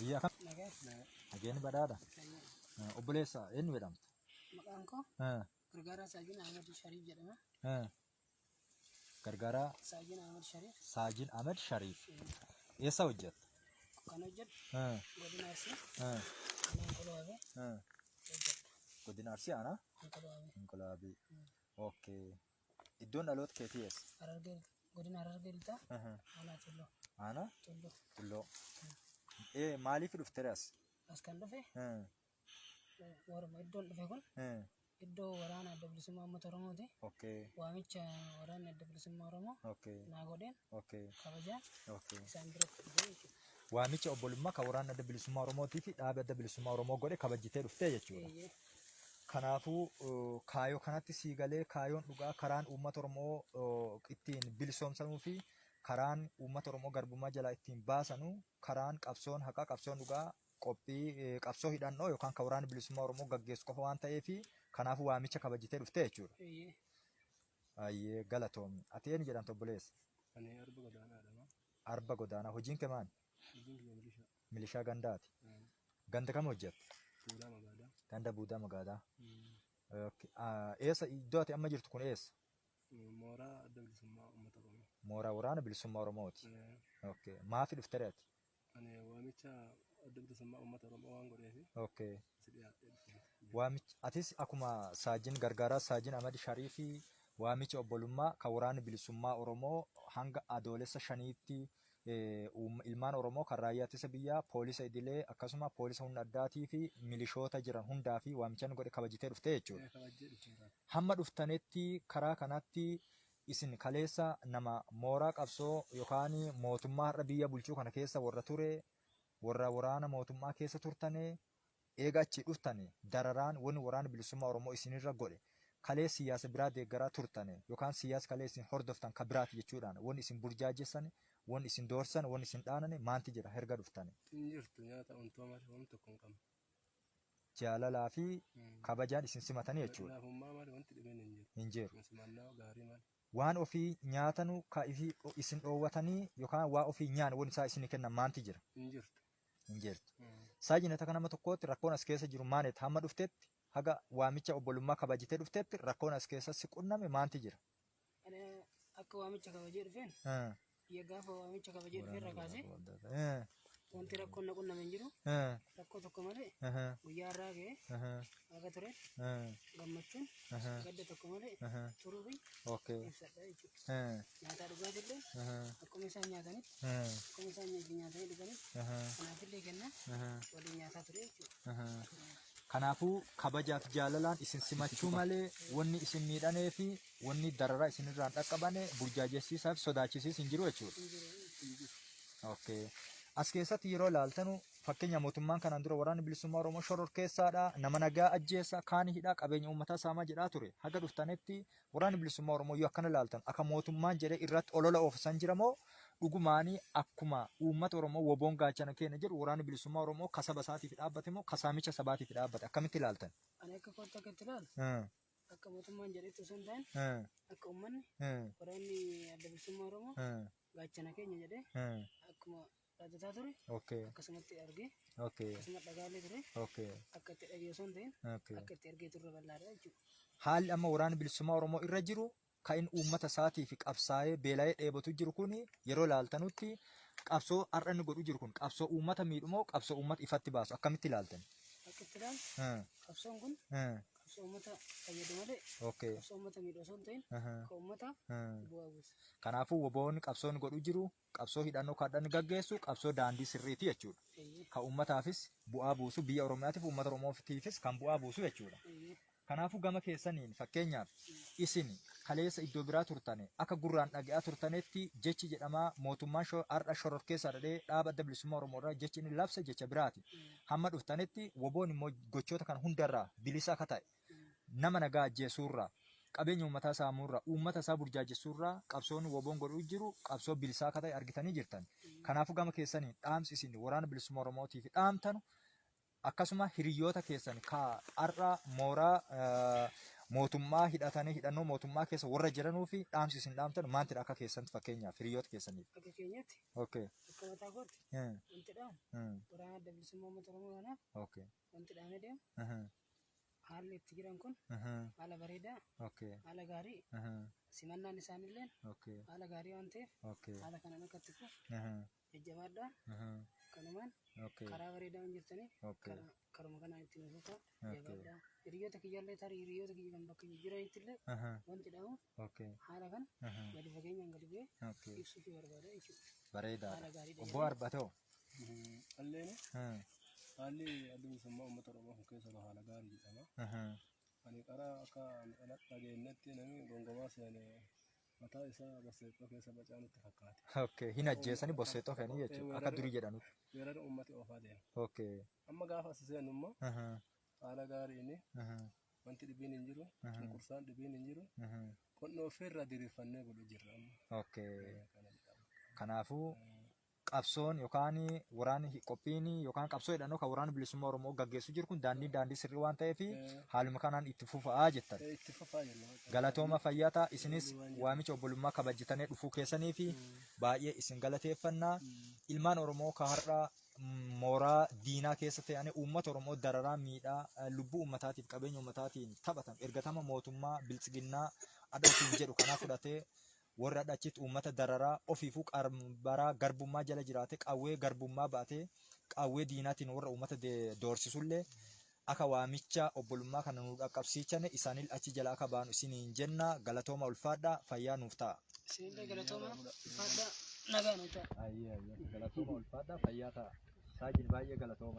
Ayyaa akkam? Nagaa. Nageenyi badhaadha. Fayyaa. Obboleessa eenyu jedhamta? Maqaan koo Gargaaraa Saajin Ahmad Shariif jedhama. Gargaaraa Saajin Ahmad Shariif. Saajin Ahmed Shariif. Eessa hojjetta? Kan hojjedhu godina Arsii aanaa Honqoloo hojjedha. Godina Arsii aanaa Honqoloo Abee. Inqilaabii. Okay. Iddoon dhaloota keetii eessa? Harargee, godina Harargee Lixaa, aanaa Tulloo. Aanaa Tulloo. Tulloo. Maaliif dhufte as? As kan dhufe warma iddoon dhufe kun iddoo waraana Adda Bilisummaa Uummata Oromooti. Waamicha waraanni Adda Bilisummaa Oromoo naa godheen kabajaan isaan biratti dhufe jechuudha. Waamicha obbolummaa kan waraanni Adda Bilisummaa Oromootii fi dhaabi Adda Bilisummaa Oromoo godhe kabajjitee dhuftee jechuudha. Eeyyee. Kanaafuu kaayoo kanatti sii galee kaayoon dhugaa karaan uummata Oromoo ittiin bilisoomsanuu fi karaan uummata Oromoo garbummaa jalaa ittiin baasanu karaan qabsoon haqaa, qabsoon dhugaa qophii qabsoo hidhannoo yookaan kan waraanni bilisummaa Oromoo gaggeessu qofa waan ta'eef kanaafuu waamicha kabajjitee dhuftee jechuudha. Eeyyee. Ayyee, galatoomi. Ati eenyu jedhamta, obboleessa? Ani Arba Godaanaa jedhama. Arba Godaanaa. Hojiin kee maali? Hojiin kiyya milishaa. Milishaa gandaati. Ganda kam hojjetta? Buudaa Magaalaa. Ganda Buudaa Magaalaa. Okay. Eessa iddoo ati amma jirtu kun eessa? Mooraa Adda Bilisummaa Uummata Oromoo. Mooraa Waraana Bilisummaa Oromooti. Okay. Maafi dhuftere ati? Ani waamicha Adda Bilisummaa Uummata Oromoo waan godheef si dhiyaadhee dhufe. Waamicha atis akkuma Saajin Gargaaraa Saajin Ahmad Shariifii waamicha obbolummaa kan Waraanni Bilisummaa Oromoo hanga Adoolessa 5tti ilmaan Oromoo kan raayyaa ittisa biyyaa, poolisa idilee akkasuma poolisa humna addaatii fi milishoota jiran hundaa fi waamicha inni godhe kabajitee dhuftee jechuudha. Kabajjee dhufeera. Hamma dhuftanetti karaa kanatti isin kaleessa nama mooraa qabsoo yookaan mootummaa har'a biyya bulchuu kana keessa warra ture, warra waraana mootummaa keessa turtane, eega achii dhuftane dararaan wani Waraana Bilisummaa Oromoo isinirra godhe, kalee siyaasa biraa deeggaraa turtane yookaan siyaasa kalee isin hordoftan ka biraati jechuudhaan wani isin burjaajessane, wani isin doorsan, wani isin dhaanane maanti jira herga dhuftane? Hin jirtu, nyaata ontoo malee wanti tokko hin qabnu. Jaalalaa fi kabajaan isin simatanii jechuudha. Laafummaa malee wanti dhibeen hin jiru. Hin jiru. Simannaa gaarii malee. Waan ofii nyaatanu ka ifii isin dhoowwatanii yookaan waa ofii nyaane wani isaa isinii kennan maanti jira? Hin jirtu. Hin jirtu. Saajin, akka nama tokkootti rakkoon as keessa jiru maanet hamma dhuftetti, haga waamicha obbolummaa kabajitee dhuftetti rakkoon as keessa si qunname maanti jira? Ani akka waamicha kabajee dhufeen biyya gaafa waamicha kabajee dhufee irra kaasee wanti rakkoon na qunname hin jiru. Rakkoo tokko malee guyyaa har'aa ga'ee haga ture gammachuun gadda tokko malee turuu fi ibsadha jechuudha. Nyaataa dhugaatillee akkuma isaan nyaatanitti, akkuma isaan nyaatanii dhuganitti kanaafillee kennaa waliin nyaataa ture jechuudha. Kanaafuu kabajaaf jaalalaan isin simachuu malee wanni isin miidhanee fi wanni dararaa isinirraan dhaqqabane burjaajessiisaa fi sodaachisiis hin jiru jechuudha. Hin jiru. Okay. As keessatti yeroo ilaaltanu fakkeenya mootummaan kanaan dura Waraanni Bilisummaa Oromoo shororkeessaadha, nama nagaa ajjeessa, kaan hidhaa, qabeenya uummataa saamaa jedhaa ture. Haga dhuftanitti Waraanni Bilisummaa Oromoo yoo akkana ilaaltan akka mootummaan jedhee irratti olola oofu san jira moo dhugumaanii akkuma uummata Oromoo WBOn gaachana keenya jedhu Waraanni Bilisummaa Oromoo ka saba isaatiif dhaabbate moo ka saamicha sabaatiif dhaabbate, akkamitti ilaaltan? Ani akka kootti akka itti ilaalu akka mootummaan jedhetti osoo hin ta'in akka uummanni Waraanni Adda Bilisummaa Oromoo gaachana keenya jedhee akkuma dhaadataa ture akkasumatti argee akkasuma dhagaalee ture akka itti dhagee osoo hin ta'in akka itti argee turre bal'aadha jechuudha. Haalli amma Waraanni Bilisummaa Oromoo irra jiru kan inni uummata isaatiif qabsaa'ee beela'ee dheebotu jiru kun yeroo ilaaltanutti qabsoo har'a inni godhu jiru kun qabsoo uummata miidhu moo qabsoo uummata ifatti baasu, akkamitti ilaaltan? Akka itti ilaalu qabsoon kun qabsoo uummata fayyadu malee qabsoo uummata miidhu osoo hin ta'in kan uummataaf bu'aa buusa. Kanaafuu WBOn qabsoon godhu jiru, qabsoo hidhannoo kan inni gaggeessu qabsoo daandii sirriiti jechuudha. Eeyyee. Kan uummataafis bu'aa buusu, biyya Oromiyaatiif uummata Oromootiifis kan bu'aa buusu jechuudha. Eeyyee. Kanaafuu gama keessaniin fakkeenyaaf isin kaleessa iddoo biraa turtane akka gurraan dhaga'aa turtanetti jechi jedhamaa mootummaan har'a shororkeessaa dhadhee dhaaba Adda Bilisummaa Oromoo irraa jechi inni labse jecha biraati. Hamma dhuftanitti WBOn immoo gochoota kana hundarraa bilisa akka ta'e, nama nagaa ajjeesuurraa, qabeenya uummataa saamuurraa, uummata isaa burjaajessuurraa qabsoon WBOn godhuu jiru qabsoo bilisaa akka ta'e argitanii jirtan. Kanaafuu gama keessaniin dhaamsi isin Waraana Bilisummaa Oromootiif dhaamtanu, akkasuma hiriyoota keessan ka har'a mooraa Mootummaa hidhatanii hidhannoo mootummaa keessa warra jiranuu fi dhaamsi isin dhaamtan maantidha akka keessanitti fakkeenyaaf hiriyoota keessaniif? Akka keenyatti, akka mataa kootti wanti dhaamu waraana Adda Bilisummaa Uummata Oromoo kanaaf wanti dhaamee deemu haalli itti jiran kun haala bareedaa, haala gaarii, simannaan isaanillee haala gaarii waan ta'eef haala kanaan akka itti fufu jajjabaadhaa. Kanumaan karaa bareedaa waan jirtaniif karuma kanaan itti nuuf fufaa, jabaadhaa. Hiriyoota kiyyaallee, tarii hiriyoota kiyya kan bakka jiranitti illee wanti dhaamu haala kana gadi fageenyaan gadi bu'ee ibsuufi barbaada jechuudha. Bareedaadha. Haala gaariidha. Obbo Arbatoo. Alleen haalli Adda Bilisummaa Uummata Oromoo kun keessa jiru haala gaarii jedhama. Ani karaa akka dhageenyetti namni gongomaa seene mataa isaa bosseexoo keessa bacaa nutti fakkaate. Okay. Hin ajjeesanii bosseexoo fe'anii jechuudha. Akka durii jedhanutti. Weerara uummati oofaa deema. Amma gaafa as seenu immoo haala gaariin wanti dhibiin hin jiru, cunqursaan dhibiin hin jiru. Qonnoo ofirra diriirfannee godhu jirra amma. Kana jedhama. Kanaafuu qabsoon yookaan waraanni qophiin yookaan qabsoo hidhannoo kan waraana bilisummaa Oromoo gaggeessu jiru kun daandii sirrii waan ta'eef haaluma kanaan itti fufaa jettan. Itti fufaa jenna. Galatooma, fayyataa. Isinis waamicha obbolummaa kabajjitanii dhufuu keessanii fi baay'ee isin galateeffannaa. Ilmaan Oromoo ka har'a mooraa diinaa keessa ta'anii uummata Oromoo dararaa, miidhaa, lubbuu uummataatiif qabeenya uummataatiin taphatan, ergatama mootummaa biltsiginnaa adha ofiin jedhu kanaa fudhatee warra achitti uummata dararaa, ofiifuu qarbaraa garbummaa jala jiraate, qawwee garbummaa baatee qawwee diinaatiin warra uummata doorsisullee akka waamicha obbolummaa kana nu dhaqqabsiichane isaanil achi jala akka baanu isiniin jenna. Galatooma, ulfaadha, fayyaa nuuf ta'a. Isinillee galatooma, ulfaadha, nagaa nu ta'a. Galatooma, ulfaadha, fayyaa ta'a. Saajin, baay'ee galatooma.